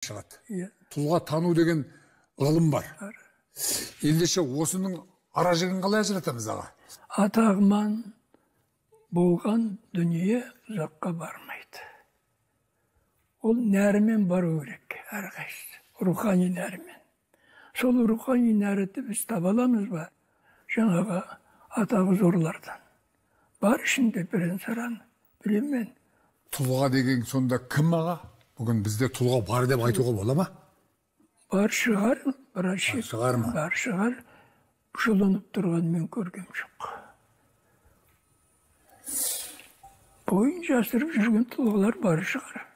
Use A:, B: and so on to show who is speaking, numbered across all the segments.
A: Шығады.
B: Иә.
A: Тұлға тану деген ғылым бар.
B: Бар.
A: Ендеше осының ара жігін қалай ажыратамыз, аға?
B: Атағыман болған дүние ұзаққа бармайды. Ол нәрімен бару керек, әрқайсысы. Рухани нәрімен. Сол рухани нәріді біз таба аламыз ба? Жаңағы атағы зорлардан. Бар ішінде бірен-саран, білемін мен.
A: Тұлға деген сонда кім, аға? Бүгін бізде тұлға бар деп айтуға бола ма?
B: Бар шығар, бірақ
A: Бар шығар ма?
B: Бар шығар, жұлынып тұрған мен көргем жоқ. Бойын жасырып жүрген тұлғалар бар шығар.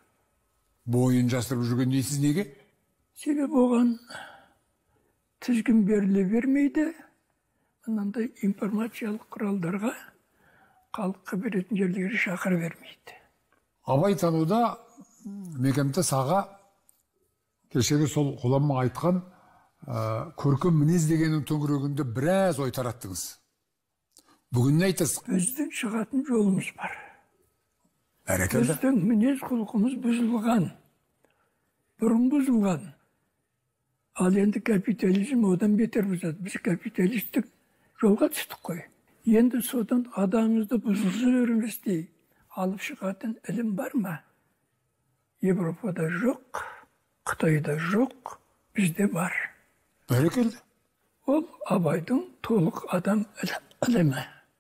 A: Бойын жасырып жүрген дейсіз неге?
B: Себебі оған тізгін беріле бермейді. Мынандай информациялық құралдарға, халыққа беретін жерлерге шақыра бермейді.
A: Абай тануда Мекемтас аға кешегі сол ғұлама айтқан, көркем мінез дегеннің төңірегінде біраз ой тараттыңыз. Бүгін не айтасыз?
B: Біздің шығатын жолымыз бар.
A: Бәрекелді.
B: Біздің мінез құлқымыз бұзылған. Бұрын бұзылған. Ал енді капитализм одан бетер бұзады. Біз капиталистік жолға түстік қой. Енді содан адамымызды бұзылса берместей алып шығатын ілім бар ма? Европада жоқ, Қытайда жоқ, бізде бар.
A: Бәрекелді.
B: Ол Абайдың толық адам ілімі.